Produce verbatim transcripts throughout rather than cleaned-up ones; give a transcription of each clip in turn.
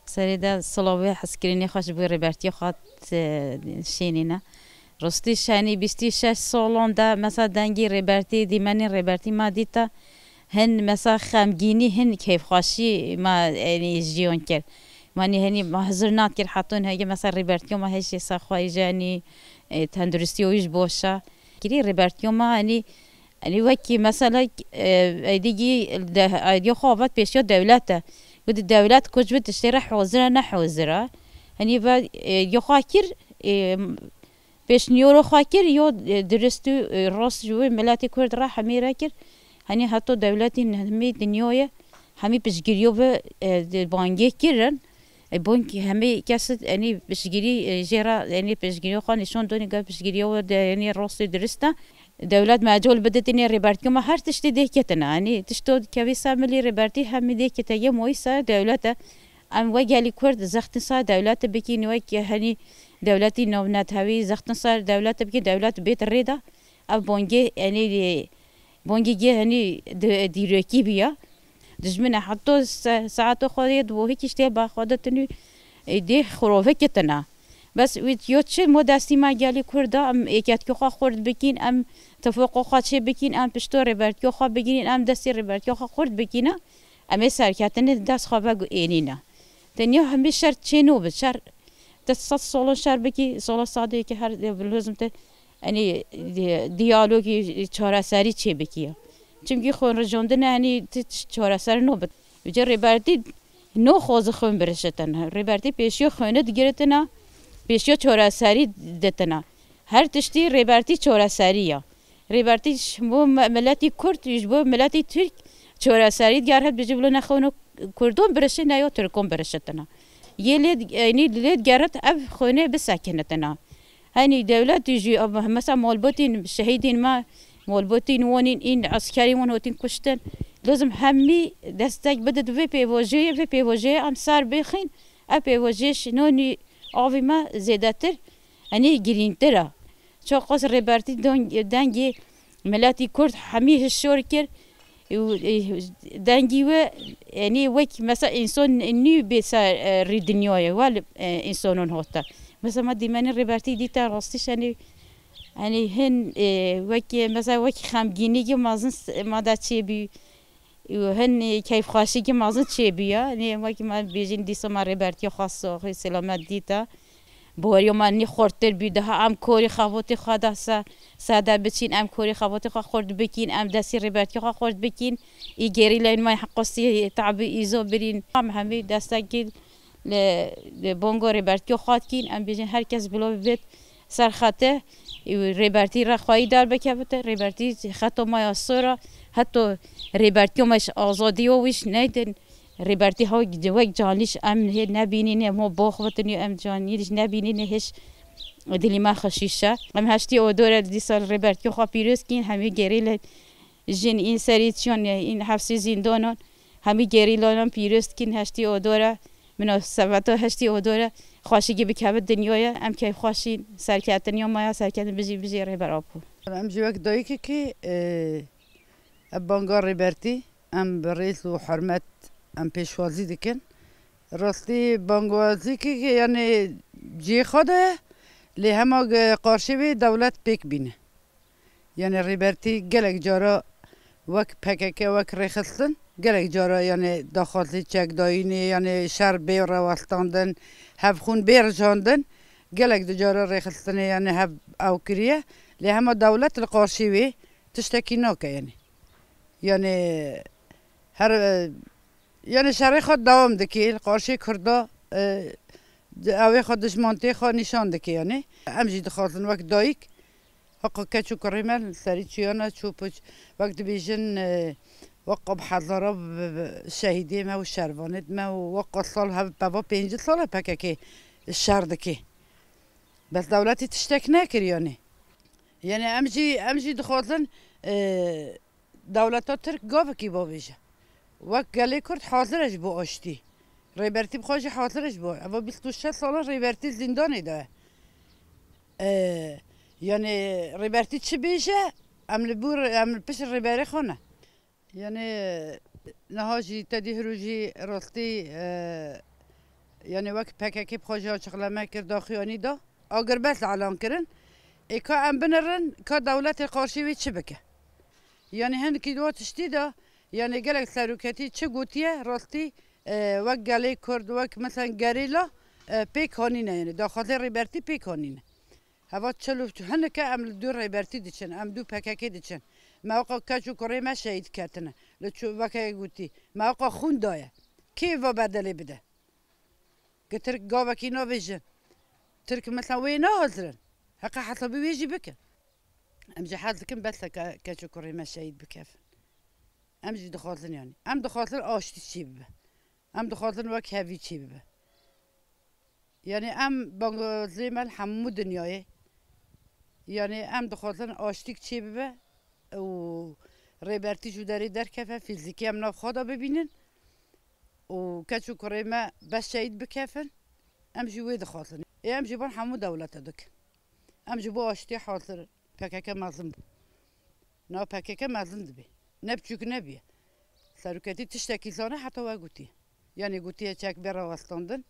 Serê de silavê hezkirinê xwe ji bo Rêbertiyê xwe, e, şênîne. Rastî şenî bîst û şeş salan de mesela dengê Rêbertî, dîmenên Rêbertî me dîta, hin mesela xemgînî, hin keyfxweşî me, yanî, jiyan kir. Me nî henî me hizir nadikir, heta niha mesela Rêbertiya me hêşê ser xwe jenî, e, tenduristiya wî ji baş e. Kirî Rêbertiya me, yanî, yanî wekî mesela, e, êdî gî de, êdî xwe vat pêşiya dewlet e. Got dewlet ku ji vê tiştê re hazir e, ne hazir e. Yanî ve, e, êdî xwe kir, e, pêşniyaro xwe kir, yo, e, dirist û, e, rast ji wê miletê Kurd re hemî re kir. Hanî heta dewletên hemî dinyayê hemî piştgiriyo ve, e, di bangê kirin. E, bang hemî kes, yanî, piştgirî, e, jê re, yanî, piştgiriyo xwe nîşan danî, gel piştgiriyo we de, yanî, rast û dirist e. Dewlet mecol bide tenê Rêbertiya me her tiştê dê ketine. Yanî, tişto kevî ser milî Rêbertî hemî dê kete yê moyî ser dewlet e. Em wek gelî Kurd zextin ser dewletê bikîn, wek henî dewletî navnetewî zextin ser dewletê bikîn, dewlet bêt rê de. Ev bongê, yanî, bongê gê henî di-, dîrokî bûya. Dijmin e heta se-, saeto xwe yê di wohî kiştê ba xwe ditin û, e, dê xurove kitine. Bes wî yo çi mo destî me gelî Kurda, em êketkiyo xwe xurt bikîn, em tifoqo xwe çê bikîn, em pişto Rêbertiyo xwe bigirîn, em destê Rêbertiyo xwe xurt bikîne. Em ê serketinê dest xwe veguênîne. Tenya hemî şer çê nobit. Şer te sed salon şer bikî, sala sadê ki her lozim te, yanî, di-, diyalogî çareserî çê bikî ya. Çimkî xwênrijandine, yanî, ti çareser nobit. Vêca Rêbertî noxwaze xwên birişitine. Rêbertî pêşiya xwêne digiritina, pêşiya çareserî ditina. Her tiştî Rêbertî çareserî ya. Rêbertî ji bo me-, miletî Kurd, ji bo miletî Tirk çareserî diger het bêje bilo ne xewno Kurdan birişî ne yo Tirkan birişitina. Yê lê, yanî lê digerit ev xwênê bisekinitina. Henî dewlet jî, mesela malbotîn şehîdîn me, malbotîn wan în, în eskerî wan hotîn kuştin. Lozim hemî destek bidin vê pêvojeyê, vê pêvojeyê em ser bêxîn. Ev pêvojeyê şinonî avî me zêdetir, henî girîngtir e. Çaxas Rêbertî dong-, dengê miletî Kurd hemî hişor kir û, e, dengî we, yanî wek mesela însan nî bê ser, e, rî dinyayê, wel, e, însanon hate. Mesela ma dîmenê Rêbertî dîte rastî şenî, yanî hin, e, wek, e, mesela wek xemgînî ki mazin s-, ma de çêbî. Û hin keyfxweşîkî mezin çêbûye. Nê wekî me bêjin dîsa me Rêbertiya xwe saxî selamet dîta. Baweriya me nî xurttir bû. Daha em korî xebatê xwe de se-, sede biçîn, em korî xebatê xwe xurt bikîn, em destî Rêbertiya xwe xurt bikîn. Î gerîleyên me heqosî tabî îzo birîn. Em hemî destekî li, li bongo Rêbertiya xwe dikîn. Em bêjin her kes bilo bibêt ser xete, û Rêbertî re xweyî derbikevite. Rêbertî xeto me ya sor e. Heto Rêbertiya me ji azadiya wî ji neydin. Rêbertî hew wek canlî ji em hê nebînîne, mo box bitin û em canlî ji nebînîne hêj dilî me xweşîş e. Em heştî odore dîsa Rêbertiya xwe pîroz kîn, hemî gerîle jin în serî çiyan, în hefsî zîndanan, hemî gerîlanan pîroz dikîn heştî odore. Minasebeta heştî odore xweşikî bikeve dinyayê. Em keyfxweşîn, serketiniya me ya serketin bijî, bijî Rêber Apo. Em jî wek dayikekî, e, ev banga Rêbertî, em bi rêz û hurmet em pêşwazî dikin. Rastî bangwazîkî, yanî, cihê xwe de ye, lê hema ge-, qarşî wê dewlet pêk bîne. Yanî Rêbertî gelek cara wek P K K, wek rêxistin, gelek cara, yanî, daxwazê çekdayînê, yanî şer bê rewestandin, hevxûn bê rijandin, gelek di cara rêxistinê, yanî, hev ew kiriye. Lê hema dewlet li qarşî wê tiştekî nake, yanî. Yanî her, e, yanî şerê xwe dewam dike, li qarşî Kurda, e, di-, ew ê xwe dijmantiyê xwe nîşan dike, yanî. Em jî dixwazin wek dayik, Heqa keç û kurê me li serî çiyana çû puç. Wek dibêjin, e, wek bi hezara bi, bi, şehîdê me û şervanê me û wek sal hev peva pêncî sal e P K K şer dike. Bes dewletî tiştek nekir yanî. Yanî em jî, em jî dixwazin, e, dewleta Tirk gavekî bavêje. Wek gelê Kurd hazir e ji bo aştî. Rêbertî bi xwe jî hazir e ji bo. Eva bîst û şeş sala Rêbertî zîndanê de ye. Ee, yanî Rêbertî çi bêje, em li bû, em li pişt Rêberê xwe ne. Yanî niha jî te dî hiro jî rastî, e, Yani wek P K K bi xwe jî açıklame kir, daxuyanî da, agirbest elan kirin. Ê ka em binirin, ka dewletê qarşî wî çi bike? Yani hinekî di wa tiştî de, yani gelek seroketî çi gotiye, rastî, e, wek gelê Kurd, wek mesela gerîla, e, pêk hanîne, yani daxwazê Rêbertî pêk hanîne. Heva çil û hineke em li dû Rêbertî diçin, em dû P K K diçin. Me weka keç û kurê me şehîd ketine. Li ço-, weke gotî, me weka xûn daye. Kê va bedelê bide? Ki Tirk gavekî navêjin. Tirk mesela wê nahazirin. Heqa hesabî wê jî bikin. Em jî hez dikin bes ke-, keç û kurê me şehîd bikevin. Em jî dixwazin yani. Em dixwazin aştî çê bibe. Em dixwazin wek hevî çê bibe. Yani em bangozê me li hemû dinyayê. Yani em dixwazin aştîk çê bibe û Rêbertî ji derê derkeve, fîzîkî em nav xwe de bibînin û keç û kurê me bes şehîd bikevin. Em jî wê dixwazin. Ê em jî van hemû dewlete dikin. Em ji bo aştiyê hazir in. P K K mezin bû. Na P K K mezin dibe. Ne biçûk nebiye. Seroketî tiştekî zane heta we gotiye. Yani gotiye çek bê rawestandin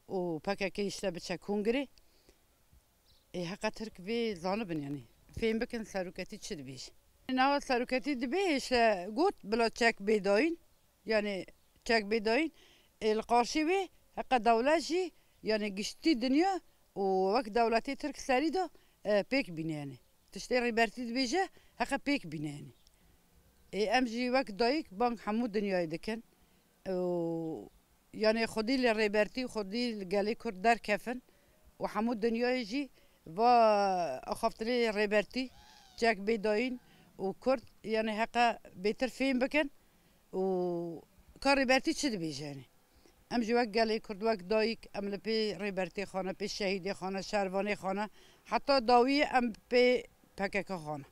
û P K K işte biçe kongrê. Ê heqa Tirk vê zanibin yani. Fêm bikin seroketî çi dibêje. Nawa seroketî dibê işte got bila çek bê dayîn. Yani çek bê dayîn, ê, li qarşî wê heqa dewlet jî, yani giştî dinya û wek dewletê Tirk serî de, e, pêk bîne yani. Tiştê Rêbertî dibêje, heqa pêk bîne yani. Ê, em jî wek dayik bang hemû dinyayê dikin. Û, yani xwedî li Rêbertî, xwedî li gelê Kurd derkefin û hemû dinyayê jî va axaftinê Rêbertî, çek bê dayîn û Kurd, yani heqa bêtir fêm bikin. û ka Rêbertî çi dibêje yani. Em jî wek gelê Kurd, wek dayik, em li pê Rêbertê xane, pê şehîdê xane, şervanê xane, heta dawiyê em pê P K K xane.